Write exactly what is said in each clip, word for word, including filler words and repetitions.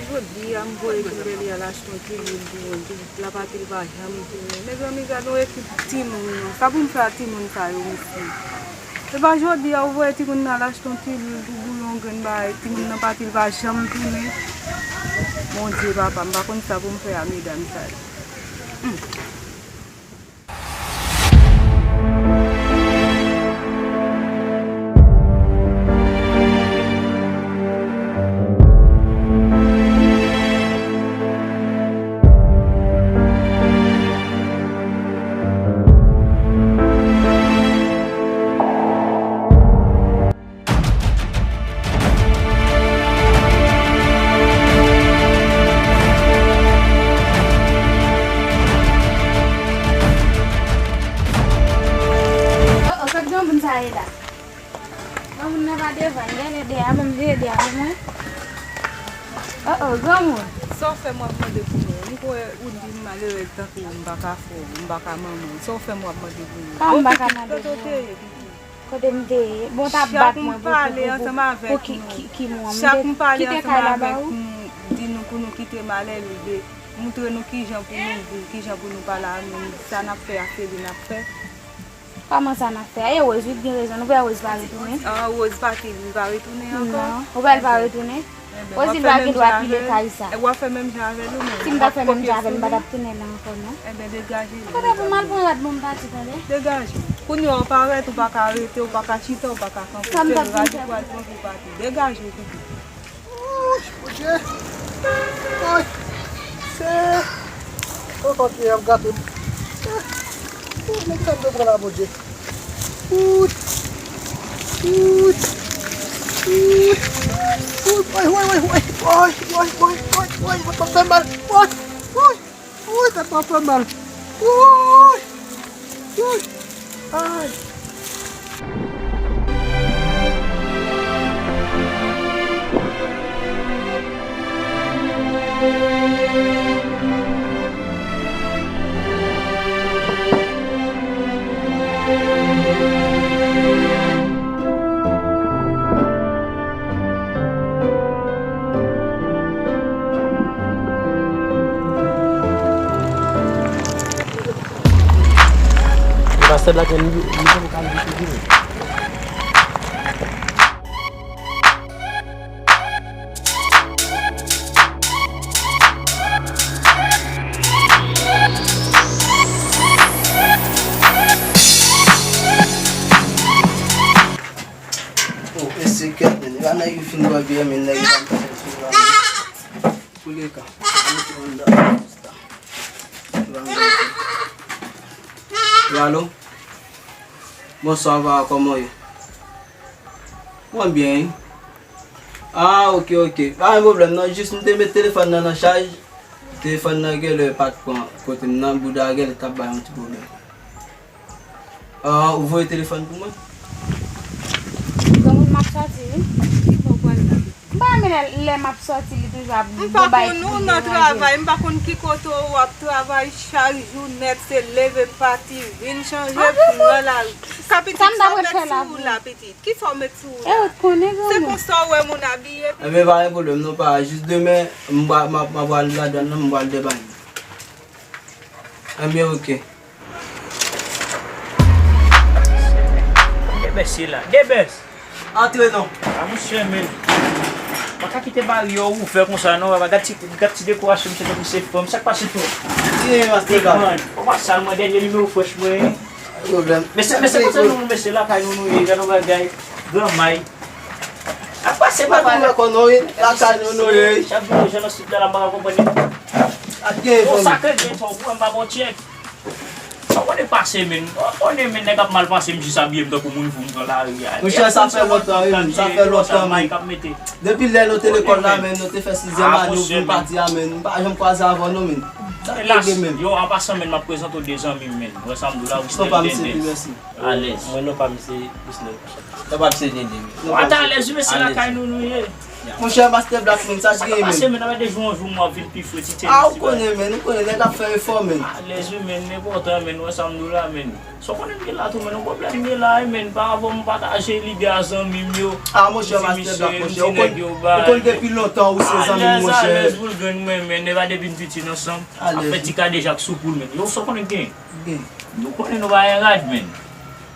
Jodi a, m voye Kimberly al achte yon pilil pou mwen, pilil la pa t, li pa janm tounen. Mezanmi, gade yon ekip timoun nan. Sa pou m fè a timoun sa yo, mesye? Epa jodi a, ou voye timoun nan al achte yon pilil pou bouyon grenn bagay, timoun nan pati, li pa janm tounen. Bondye, papa, m pa konn sa pou m fè a medam sa yo. Hmm. Oh, oh, kot granmoun sa ye la? Granmoun nan pa devan, li genlè dèyè a, ban m veye dèyè a pou mwen. Oh, oh, granmoun. Sa w fè m w ap mande pou mwen? M kwè ou di m malerèz tankou w, m pa ka fè w, m pa ka manman w. Sa w fè m w ap mande pou mwen? Kòman m pa ka mande pou ou? Kote m te ye? Bon, w t ap bat mwen pou, pou, pou, pou ki, ki, ki mwa? M te kite kay la ba ou? Chak m pale ansanm avèk nou, di nou pou nou kite malè, li de, montre nou kijan pou nou viv, kijan pou nou pale a moun, sa n ap fè a se li n ap fè. Kòman sa n ap fè a? E Rose, wi, t gen rezon. Nou wè Rose pa retounen? Ah, Rose pati, li pa retounen ankò? Non. Ou wè l pa retounen? Ebyen, w ap fè menm jan avè l. W ap fè menm jan avè l ou menm? Si m ta fè menm jan avè l, m pa t ap tounen la ankò, non. Ebyen, degaje l. Kote pou m al pran rad mwen, m pati, tande? Degaje w. Kounye a w parèt, ou pa ka rete, ou pa ka chita, ou pa ka kanpe. Se rad ou pral pran pou w pati. Degaje w, Pipi. Wouch, Bondye. Woy. Se. Kontan ki ap gate m. Wouch, nèg sa m te pran la, Bondye. Woy, woy, woy, woy. Woy, woy, woy, woy, woy, tèt mwen fè mal. Woy, woy, woy, tèt mwen fè mal. Woy, woy, ay. Pastè Black, li, li, li, li, li, li. Oh, mesye, kèt, men, la nèg yo fin bwè byè, men, nèg yo pa fè sou la, men. Pou le ka. Alo? Bonswa, papa, kòman w ye? Mwen byen, wi. Ah, ok, ok. Pa gen pwoblèm, non. Jis m te met telefòn nan nan chaj. Telefòn nan genlè pa t pran kote m nan. Bouda genlè t ap bay yon ti pwoblèm. Ah, ou voye telefòn pou mwen? Granmoun, m ap sòti, wi. Ki bò w pral la? M pa renmen lè, lè m ap sòti, li toujou ap gon bagay ki pou deranje m. M pa konn ou nan travay, m pa konn ki kote w ap travay, chak jou nèt se leve pati, vin chanje, pran lari. Ka pitit, sa w met sou ou la, pitit? Kisa w met sou ou la? E ou t konnen, granmoun. Se konsa w wè moun abiye, pitit? Enben, pa gen pwoblèm, non, pa. Jis demen, m pral, m ap, m ap al ladan nan, m pral depann. Enben, ok. Debès ye la. Debès! Antre non. A, monchè, men. Pa ka kite baryè w ouvè konsa, non, papa. Gad ti, gad ti dekorasyon, misye, tankou se fanm. Sa k pase, frè? Byen, Master Gad. Big man. Kòman sa, mwen, dènye nimewo frèch mwen. Pa gen pwoblèm. Mesye, mesye, kote nou, mesye, lakay nou, nou ye, gad yon bagay. Granmay. Sa k pase, pa tou lakay nou, wi. Lakay nou, nou ye. Chak jou, jan nan sud la, la, m pa ka konprann. Ap gen yon sa ke gen, fò w pran, m pa bon tchèk. Sa konnen pase, men. Ou konnen, men, nèg ap mal pase, m jis abiye m tankou moun fou, m pran lari a. Monchè, sa fè lontan, wi, men. Sa fè lontan, men. Depi lè nou te lekòl la, men, nou te fè sizyèm ane, nou vin pati a, men. M pa janm kwaze avè nou, men. Sa k gen, men. Yo, an pasan, men, m ap prezante w de zanmi m, men. Wè sa m di w la, Wisnel Dendens. Alèz. Mwen non pa m se Wisnel. Non pa m se Dendens. Ou ata alèz, wi, men se lakay nou nou ye. Monchè, Master Black, men, sa ki gen, men? Sa k pase, men? Nan de jou an jou, mwen vin pi fre, ti tenis. Ah, ou konnen, men, ou konnen, nèg ap fè efò, men. Alèz wi, men, enpòtan, men, wè sa m di w la, men. Sa w konnen m gen la tou, men, yon pwoblèm m gen la, men, pa rapò m pataje lide a zanmi m yo. Ah, monchè, Master Black, monchè, ou konn, ou konn depi lontan ou se zanmi m, monchè. Alèz, alèz pou l jwenn mwen, men, nèg la depi n piti n ansanm. Ap fè ti kadejak sou poul, men. Yo, sa w konnen k gen? Gen. Nou konnen nou pa gen rad, men.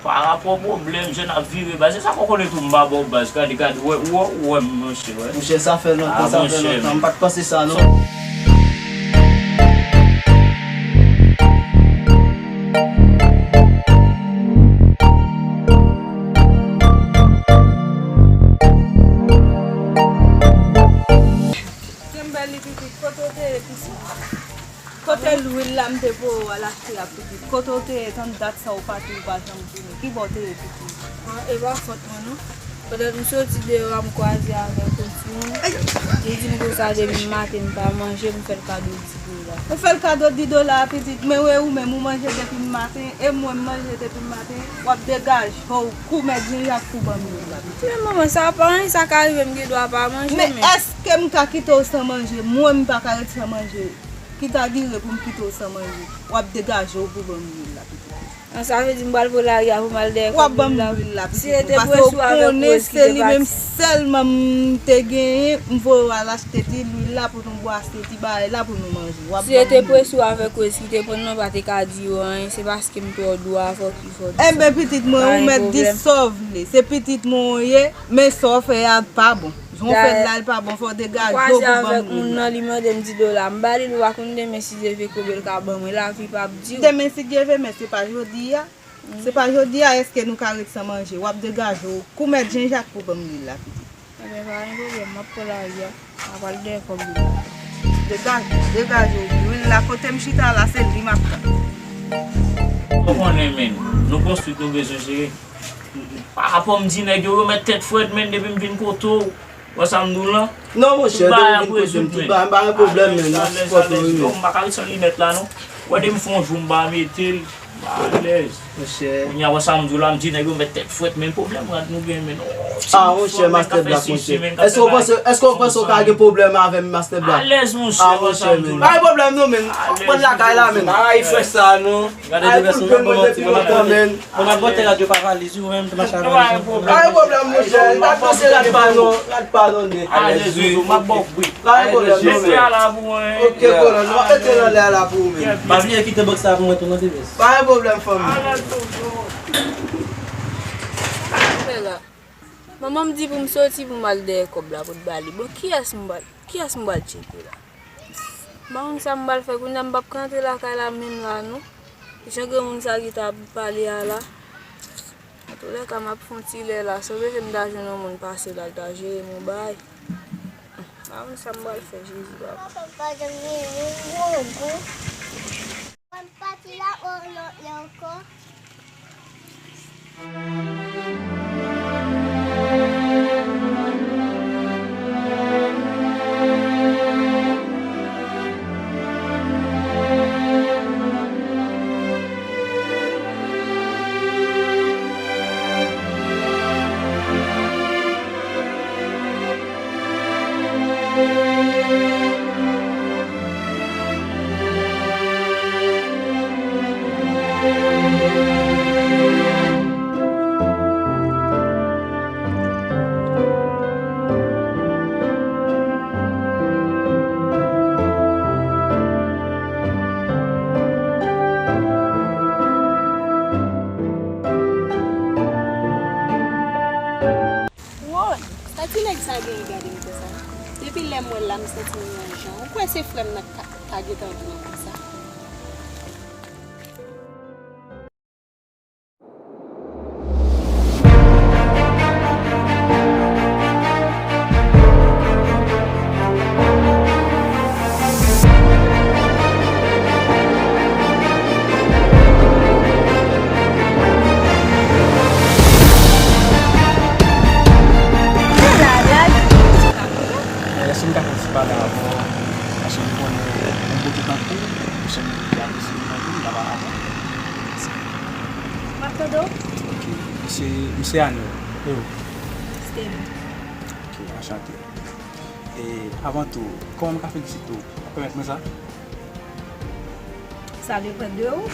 Pa rapò pwoblèm, jan n ap vire, baz. Se sa k w konnen tou, m pa ba w baz. Gade, gade, wè, wè, wè m, monchè, wè. Monchè, sa fè lontan, sa fè lontan. M pa t panse sa, non. Kimberly pitit, kote w te ye pitit? Kote lwil la m te voye w al achte a pitit? Kote w te ye? Tann dat sa w pati, ou pa janm tounen. Ki bò w te ye pitit? Ah, e pa fòt mwen non. Petèt m soti deyò a, m kwaze avèk yon timoun. Li di m konsa depi maten m pa manje, m fè l kado di dola. Ou fè l kado di dola a pitit, men wè ou menm ou manje depi maten, e mwen m manje depi maten, w ap degaje w kou mèt jenjak pou ban m lwil la pitit. Men manman, sa pa anyen, sa ka rive m gen dwa pa manje, men. Men èske m ka kite w san manje? Mwen m pa ka ret san manje. Ki ta dire pou m kite w san manje? W ap degaje w pou ban m lwil la pitit. An, sa vle di m pral pran lari a pou m al dèyè kòb lwil la. W ap ban m lwil la pitit, paske w konnen se li menm sèlman m te genyen, m voye w al achte ti lwil la pou nou bwase ti bagay la pou nou manje. W ap ban m lwil. Si se te prese w avèk Wes ki te pran nan, pa te ka di yo anyen, se paske m twò dou avè w ki fè w di sa. Enben pitit mwen, ou mèt di sa w vle. Se pitit mwen w ye, men sa w fè a pa bon. Jan w fè l la, l pa bon, fò w degaje w pou ban m lwil la. M kwaze avèk moun nan, li mande m di dola. M ba li l, ou pa konn demen si Dye vle kote l ka ban mwen, lavi p ap di w. Demen si Dye vle, men se pa jodi a. Se pa jodi a, èske nou ka ret san manje? W ap degaje w kou mèt jenjak pou ban m lwil la pitit. Ebyen, pa gen pwoblèm, m ap pran lari a, m ap al dèyè kòb lwil la. Degaje, degaje w, lwil la kote m chita la, se li m ap pran. Ou konnen, men, nou konstwi, nou bezwen jere. Pa rapò m di nèg yo, yo mèt tèt frèt, men, depi m vin kote w, wè sa m di w lan? Non, monchè, depi m vin kote m, tout bagay, m pa gen pwoblèm, men, m ap sipòte w, wi, men. Yo, m pa ka ret san linèt la, non. Wè, depi m fè yon jou, m pa mete l, m pa alèz. Monchè. Kounye a, wè sa m di w la, m di nèg yo mèt tèt frèt, men, pwoblèm rad nou gen, men. Ah, monchè, Master Black, monchè. Èske w panse, èske w panse w ka gen pwoblèm avè m, Master Black? Alèz, monchè, wè sa m di w la. Pa gen pwoblèm, non, men. Mwen lakay la, men. Pa rayi frè sa, non. Gade de vès nou, mwen mwen ti mwen mwen mwen mwen mwen bòtè radyo pa valiz ou menm te mache avè valiz ou. Pa gen pwoblèm monchè, li pa panse rad pa non, rad pa non de. Alèz wi. M ap ba w bri. Pa gen pwoblèm non men. Mete a la pou mwen. Ok kolòn, mwen mete l anlè a la pou ou menm. Pa bliye kite bòks la pou mwen tou non de vès. Pa gen pwoblèm fanmi. Manman m di pou m soti pou m al dèyè kòb la pou t ba li. Bon kiyès m pral, kiyès m pral tcheke la? M pa konn sa m pral fè kounye a, m p ap ka antre lakay la menm la non. Jan granmoun sa ki t ap pale a la. Antoulèka, m ap fè yon ti lè la. Si w bezwen m ta jwenn yon moun pase la, l ta jere m yon bagay. M pa konn sa m pral fè, Jezi papa. Papa, pa janm gen yon gwo gou. Mwen pati la, o, lòt lè ankò. Woy! Sa ti nèg sa genyen gade m konsa? Depi lè m wè l la, m santi m yon jan. Ou kwè se frè m nan k ka, ka gentan vin konsa? Èske m ka fè ti pale avè w? Paske m konnen yon bouke tankou w, m se moun ki apresye li tankou w, m ta pale avè w. M ap tande w. Ok, m se, m se Anil. E ou? Steve. Ok, anchante. E avan tou, kòman m ka felisite w? W ap pèmèt mwen sa? Sa depann de ou.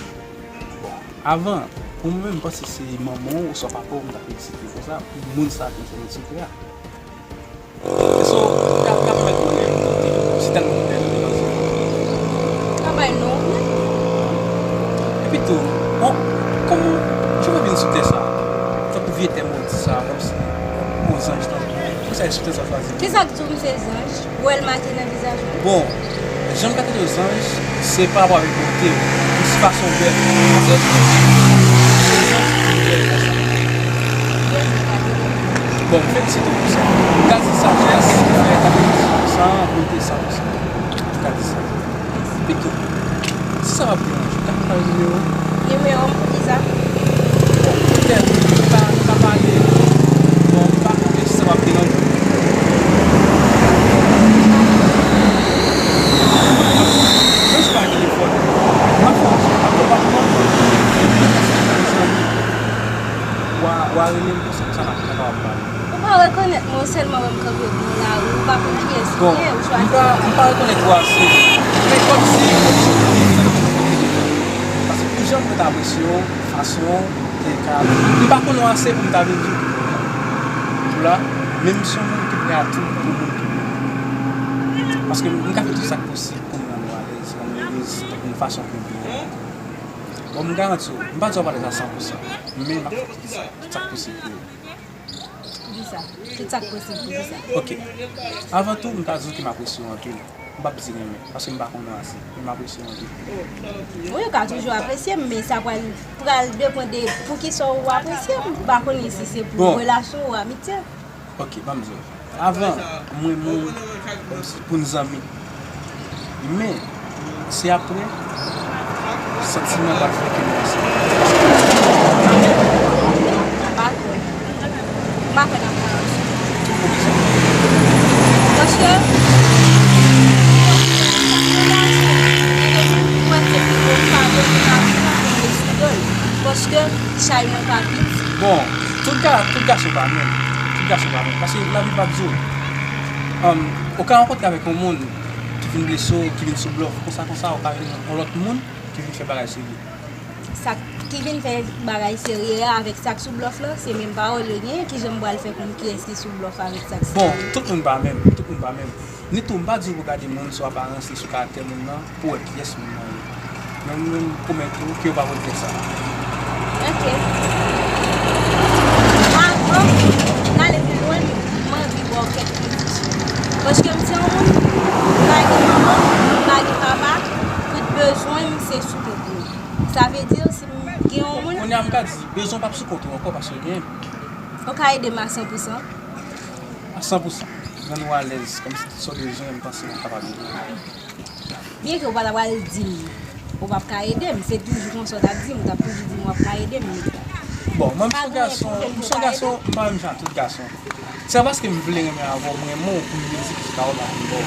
Bon, avan, pou mwen menm, m panse se manman w oswa papa w m ta felisite konsa, pou moun sa ki nan sou tè a. So, ka, ka pèmèt mwen menm, si tèlman m bèl, m nan zye. Pa bay non, men. Epi tou, bon, kòman, jan mwen vin sou tè sa, tankou vye tè modi sa, kòmsi, bon, zanj tankou, poukisa e sou tè sa w chwazi m? Kisa k di w m se zanj? Ou wè l make nan vizaj mwen? Bon, jan m ka trete w zanj, se pa rapò avèk bote w, kòmsi fason w bèl. Paske, bon, m felisite w pou sa. M ka di sajès ki fè w ta vin di sa, bote sa, sa. M ka di sa. Pito, si sa p ap deranje w, ka m pale nimewo w? Nimewo m pou kisa? Bon, poutèt nou ka, nou ka pale. Bon, m pa konnen si sa p ap deranje w. Jis pa telefòn. M ap fè yon ti apèl, w ap pran. W a, w a rele m konsa, konsa n ap, n ap kapab pale. Ou pa rekonèt mwen, ou sèlman wè m kanpe bò lari, ou pa konn kiyès m ye, ou chwazi m pa, m pa rekonèt ou ase. Men kòmsi, kòmsi w konn, paske pou jan mwen t apresye w, fason w te ka, m pa konn ou ase pou m ta vin di w la, men m se yon moun ki prè a tout pou moun ki prè. Paske m ka fè tout sa k posib pou m rann ou alèz, rann ou erez, yon fason ki byen. Bon, m garanti w, m pa di w ap alèz a san pou san, men m ap fè tout sa, tout sa k posib pou ou. Poukisa? Tout sa k posib, poukisa? Ok. Avan tou, m ta di w ke m apresye w anpil. M p ap di renmen, paske m pa konn ou ase, men m apresye w anpil. Wi, ou ka toujou apresye m, men sa pral, pral depann de poukisa ou apresye m. M pa konnen si se pou relasyon ou amitye. Ok, ban m di w. Avan, m renmen w kòmsi pou n zanmi. Men, se apre, santiman pa t fè ke nou ansanm. M pa kwè. M pa kwè nan relasyon. Paske, paske chay mwen pa piti. Bon, tout ga-, tout gason pa menm. Tout gason pa menm. Paske lavi pa di w. Ou ka rankontre avèk yon moun ki vin blese w, ki vin sou blòf, konsa, konsa, ou ka vin yon lòt moun ki vin fè bagay serye. Sa k-, ki vin fè bagay serye a avèk sa k sou blòf lan, se menm pawòl yo genyen, kijan m pral fè konn kiyès ki sou blòf avèk sa k serye? Bon, tout moun pa menm, tout moun pa menm. Ni tou, m pa di w pou gade moun sou aparans li, sou karaktè moun nan, pou w wè kiyès moun nan ye. Men mwen, m pwomèt ou ke w p ap regrèt sa. Ok. Avan n ale pi lwen, m anvi ba w kèk kondisyon. Paske m se yon moun, m pa gen manman, m pa gen papa, tout bezwen m se sou kont mwen. Sa vle di, si m gen yon moun. Kounye a, m ka di, bezwen w p ap sou kont ou ankò paske w gen. Ou ka ede m a san pou san? A san pou san. Rann ou alèz, kòmsi tout sa w bezwen, m panse w ap kapab ede m. Byenke ou pa ta pral di m ou p ap ka ede m, se toujou konsa w t ap di m, ou t ap toujou di m w ap ka ede m, men. Bon, mwen, m se yon gason, m se yon gason, m pa menm jan ak tout gason. Se pa paske m vle renmen avè w, m renmen w pou mizik, se pawòl la pou m ba w.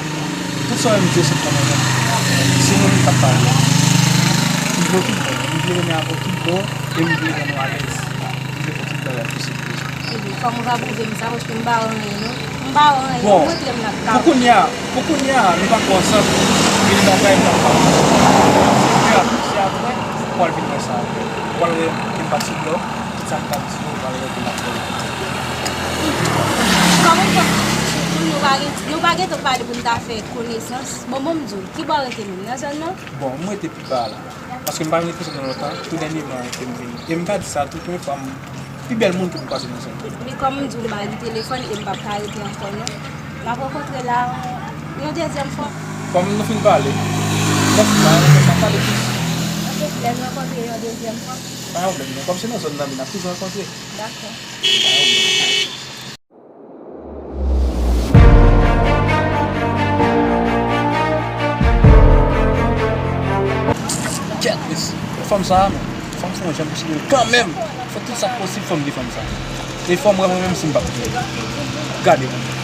Tout sa w wè m di yo se pou mwen menm. Si moun ki t ap pale, m vle w tout bon, m vle renmen avè w tout bon, e m vle rann ou alèz. M vle fè tout bagay posib pou ou. Ebyen, kòman w va pwouve m sa, paske m pa wè anyen, non. M pa wè anyen, bon, montre m nan pou kounye a, pou kounye a, nou pa twò ansanm, gen de bagay m p ap ka fè. Se apre, se apre, ou pral vin wè sa apre. Ou pral wè ke m pa t sou blòf, tout sa m t ap di yo, ou pral wè ke m ap fè yo. Kòman w fè pou nou pa gen, nou pa gentan pale pou n ta fè konesans? Bon, bon, m di w, ki bò w rete menm, nan zòn nan? Bon, m rete pi ba la. Paske m pa vin rete nan lontan, tou dènyèman ke m vini. E m ka di sa tou, premye fwa m, pi bèl moun ke m kwaze nan zòn. Men kòm m di w, m pa gen telefòn e m p ap ka rete ankò non. M ap rankontre la yon dezyèm fwa. Kòm nou fin pale, m ap pale plis. Ok, lè n rankontre yon dezyèm fwa. Pa gen pwoblèm non, kòm se nan zòn nan, men n ap toujou rankontre. Dakò. Pa gen pwoblèm. Kèt, mesi. Fanm sa a, men. Fanm sa a, janm posib kanmenm. Fè tout sa k posib, fanm gen fanm sa a. E fanm wè mwen menm si m p ap gen. Gade mwen.